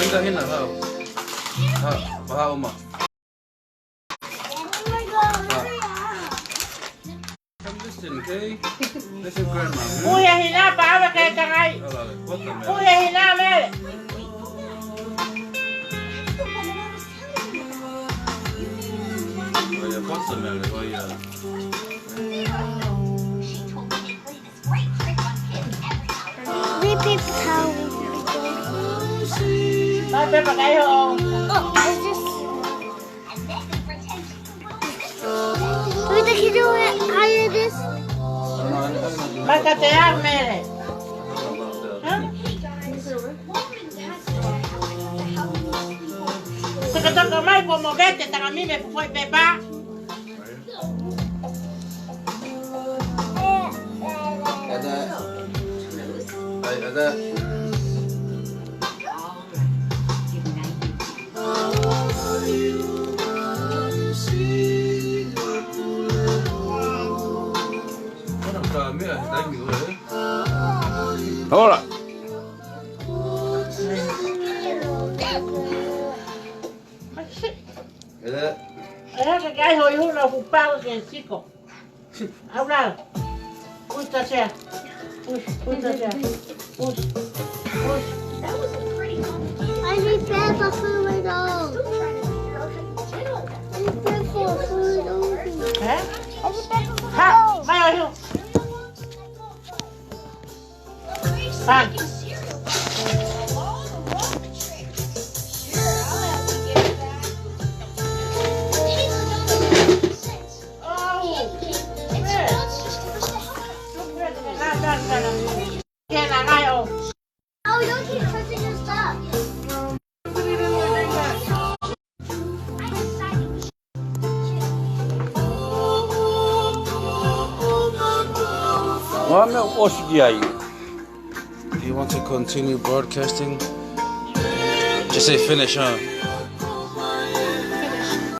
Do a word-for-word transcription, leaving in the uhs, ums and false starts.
Tahina, hao. Ha, ha, uma. Ha. Come listen, okay? Listen, Grandma, hmm? Puhe hina, pawe ke tangai. Hala, hala, pota mea. Puhe hina, mele. Oh, yeah, pota mea, oh, yeah. Repeat the power. Bye, bye, bye, bye. Oh, is this? Wait, can you do it higher this? Maka te a mele. Hah? Tokatoka mai ko mo vete tanga mi me pupoi pepa. Ada. Hai, ada. Hola. Ela. Ela ke kai hoi huna fu pau ke siko. Aula. Push the chair. Push, push the chair. Push. Push. I need paper for my dog. I need paper for my dog. Eh? I need paper for my dog. Ha, mai hoi huna. Wa me o si di ai. You want to continue broadcasting? Just say finish, huh?